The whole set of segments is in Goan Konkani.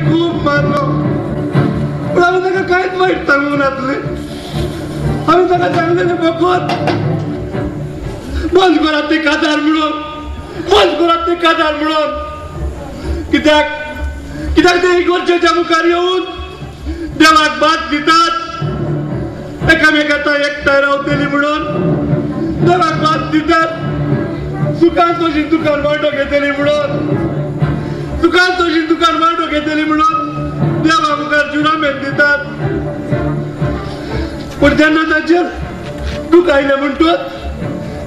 खूब मारलो पूण हांवें ताका कांयच वायट सांगूंक नासलें. हांवें ताका सांगलेलें फकत बंद करात ते काजार म्हणून, बंद करात ते काजार म्हणून. कित्याक कित्याक ते इगर्जेच्या मुखार येवन देवाक भात दितात, एकामेकांत एकठांय रावतली म्हणून देवाक भात दितात, सुखान तशी दुकान वांटो घेतली म्हणून, सुखान तशी दुकान वांटो घेतली म्हणून देवा मुखार जुरामेंत दितात. पूण जेन्ना ताचेर दूख आयलें म्हणटूच,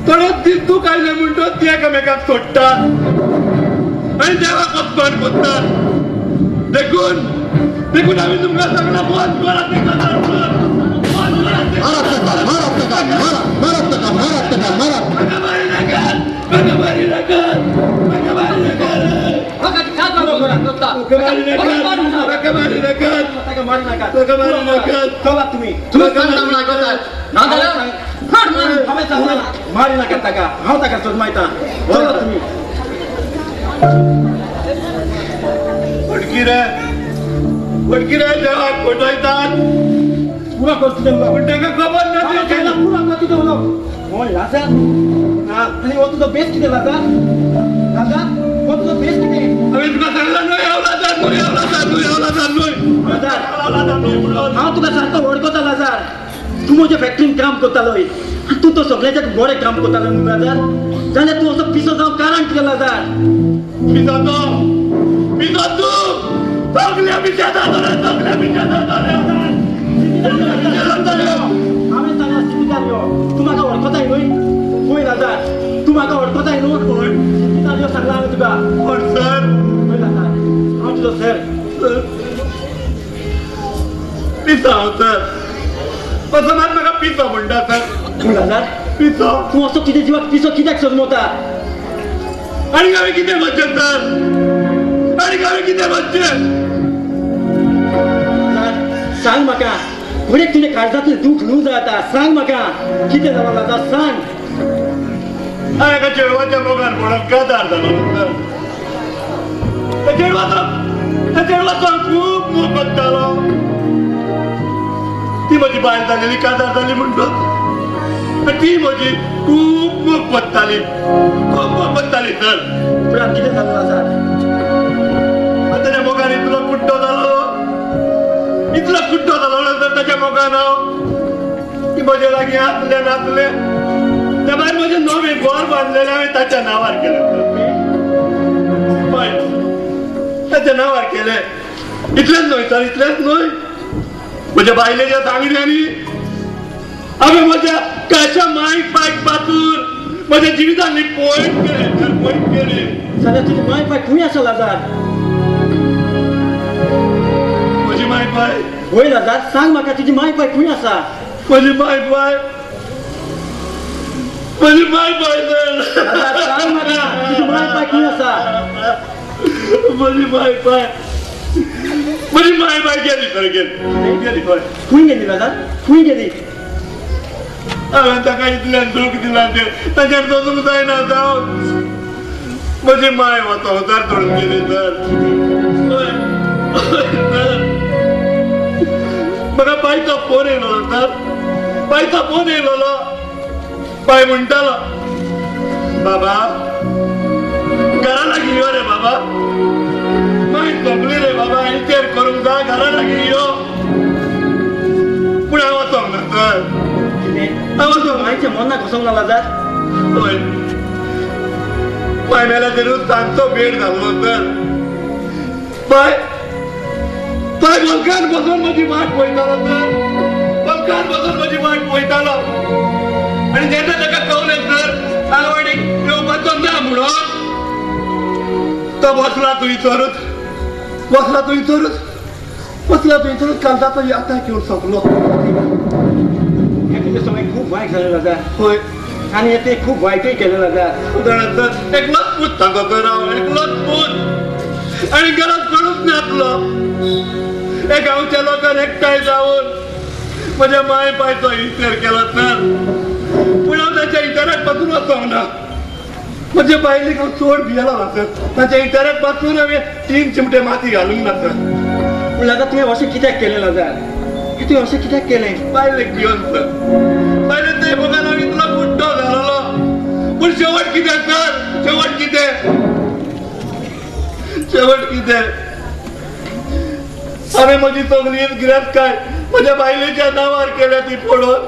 थोडेच दीस दूख आयलें म्हणटूच ती एकामेकाक सोडटात आनी देवाक अपमान करतात. देखून देखून हांवें तुमकां सांगलां बंद करात ते काजार म्हणून, बंद करात ते. मारात ताका, मारात ताका, मारात ताका, मारात ताका, मारात. म्हाका मारी नाकात, म्हाका मारी नाकात, म्हाका मारी नाकात, म्हाका मारी नाकात, म्हाका मारी नाकात, ताका मारी नाकात, म्हाका मारी नाकात. चलात तुमी, ना जाल्यार हांवें सांगलां मारी नाकात ताका, हांव ताका सोदमायता. चलात तुमी. फटकी रे, फटकी रे, देवाक फटयतात. पुरा कर तुजें उलोवप. पूण ताका खबर ना. पुरा कर तुजें उलोवप. कोण लाजार आनी हो तुजो बेस कितें लाजार? लाजार हो तुजो बेस कितें? हांवें तुका सांगलां न्हय हांव लाजार न्हय, हांव लाजार न्हय, हांव लाजार न्हय, लाजार हांव लाजार न्हय म्हणून. हांव तुका सारको वळखता लाजार. तूं म्हज्या फॅक्टरीन काम करतालो, तूं तो सगळ्याच्या बरें काम करतालो न्हू लाजार. जाल्यार तूं असो पिसो जावंक कारण कितें लाजार? पिसो तो, पिसो तूं, सगल्या पिश्या जालो, सगल्या पिश्या जालो. हांवें सांगलां सिपितार यो, तूं म्हाका वळखताय न्हय? पळय लाजार, तूं म्हाका वळखताय न्हू? सिपितार यो सांगलां हांवें तुका. कोण सर? पळय लाजार, हांव तुजो सर. पिसो हांव सर, असो मात म्हाका पिसो म्हणटा सर. तूं लाजार पिसो, तूं असो कितें जिवाक पिसो कित्याक सजमता? आनी हांवें कितें करचें सर? आनी हांवें कितें करचें? सांग म्हाका, घडयेक तुजें काळजांतलें दूख न्हू जाता. सांग म्हाका कितें जालां लाजार, सांग. हांवें एका चेडवाच्या मोगान पडून काजार जालो सर. त्या चेडवाचो, त्या चेडवाचो हांव खूब मोग करतालो. ती म्हजी बायल जालेली, काजार जाली म्हणटूच ती म्हजी खूब मोग करताली, खूब मोग करताली सर. उपरांत कितें जालें लाजार? ताच्या मोगान इतलो कुड्डो जालो, इतलो कुड्डो जालो सर ताच्या मोगान हांव की म्हजे लागीं आसलें नासलें. त्या भायर म्हजें नवें घर बांदलेलें हांवें ताच्या नांवार केलें सर. हय, ताच्या नांवार केलें. इतलेंच न्हय सर, इतलेंच न्हय, म्हज्या बायलेच्या सांगण्यांनी हांवें म्हज्या काच्या मायक पायक पातूर म्हज्या जिवितांनी पॉयंट केलें सर, पॉयंट केलें. जाल्यार तुजी माय पाय खंय आसा लाजार? म्हजी माय पाय? वय लाजार, सांग म्हाका तुजी माय पाय खंय आसा? म्हजी माय पाय, म्हजी माय पाय सर. सांग म्हाका तुजी माय पाय खंय आसा? म्हजी माय पाय, म्हजी माय पाय गेली सर, गेली, गेली. हय. खंय गेली लाजार, खंय गेली? हांवें ताका इतल्यान दूख दिलां तें ताच्यान सोसूंक जायना जावन म्हजी माय हो संवसार सोडून गेली सर. हय सर, म्हाका बायचो फोन येयलो सर, बायचो फोन येयलो. बाय म्हणटालो, बाबा घरा लागीं यो रे बाबा, माय सोंपली रे बाबा, इचेर करूंक जाय, घरा लागीं यो. पूण हांव वचोंक ना सर, हांव वचोंक. मायचें मनाक वचोंक ना लाजार? हय, माय मेल्या तरूच सांजचो वेळ जाल्लो सर. बाय बाय बलकान बसून म्हजी वाट पळयतालो सर, बलकान बसून म्हजी वाट पळयतालो. आनी जेन्ना ताका कवलें सर हांव आनीक येवपाचो ना म्हणून, तो बसला थंयसरूच, बसला थंयसरूच, बसला थंयसरूच काळजाचो आतां घेवन सोंपलो. हें तुजें सगळें खूब वायट जालें लाजार. हय, आनी हें तें खूब वायटूय केलें लाजार. जाणा सर, एकलोच पूत तांचो सर हांव, एकलोच पूत आनी घरांत कोणूच नासलो. हे गांवच्या लोकांक एकठांय जावन म्हज्या माय पायचो इचार केला सर. पूण हांव ताच्या इचाराक पासून वचोंक ना. म्हजे बायलेक हांव चड भियेलो ना सर. ताच्या इचाराक पासून हांवें 3 चिमटे माती घालूंक ना सर. पूण लाजार तुवें अशें कित्याक केलें लाजार? तुवें अशें कित्याक केलें? बायलेक भिवन सर, बायले ते मोगान हांव इतलो कुड्डो जालोलो. पूण शेवट कितें सर? शेवट कितें? शेवट कितें? हांवें म्हजी सगळी गिरेस्तकाय म्हज्या बायलेच्या नांवार केल्या ती पडोवन.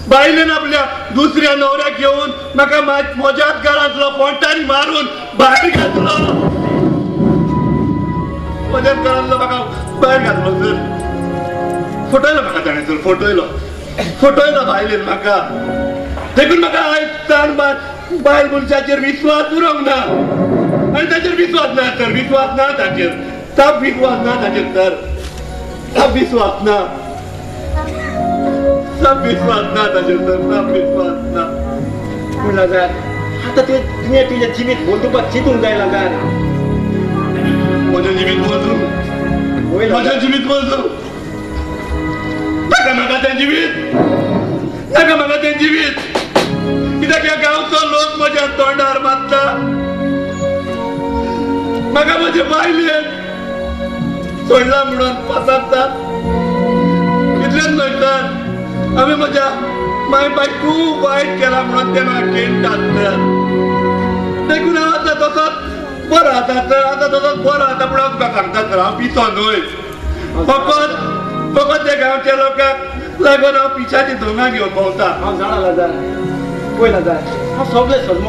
बायलेन आपल्या दुसऱ्या न्हवऱ्याक घेवन म्हाका म्हज्याच घरांतलो फोंटांनी मारून भायर घातलो. म्हज्याच घरांतलो म्हाका भायर घातलो सर. फटयलो म्हाका ताणें सर, फटयलो, फटयलो बायलेन म्हाका. देखून म्हाका आयज ताण बायल मनशाचेर विस्वास उरोंक ना. आनी ताचेर विस्वास ना सर, विस्वास ना ताचेर, साप विस्वास ना ताचेर सर, साप विस्वास ना, साप विस्वास ना ताचेर सर, साप विस्वास ना. पूण लाजार आतां तुवें तुजें जिवीत बदलुपाक चिंतूंक जाय लाजार. म्हजें जिवीत बदलूं? म्हजें जिवीत बदलूं? नाका म्हाका तें जिवीत, नाका म्हाका तें जिवीत. कित्याक ह्या गांवचो लोक म्हज्या तोंडार मारता. म्हाका म्हजे बायलेन सोडला म्हणून पासारता. इतलेंच न्हय सर, हांवें म्हज्या माय बायक खूब वायट केला म्हणून ते म्हाका केणटात सर. देखून हांव आतां तसोच बरो आसा सर, आतां तसोच बरो आसा. पूण हांव तुका सांगता सर, हांव पिसो न्हय. फकत फकत त्या गांवच्या लोकांक लागून हांव पिशाची धोंगां घेवन भोंवता. हांव जाणा लाजार, पळय लाजार, हांव सगळें सजमो.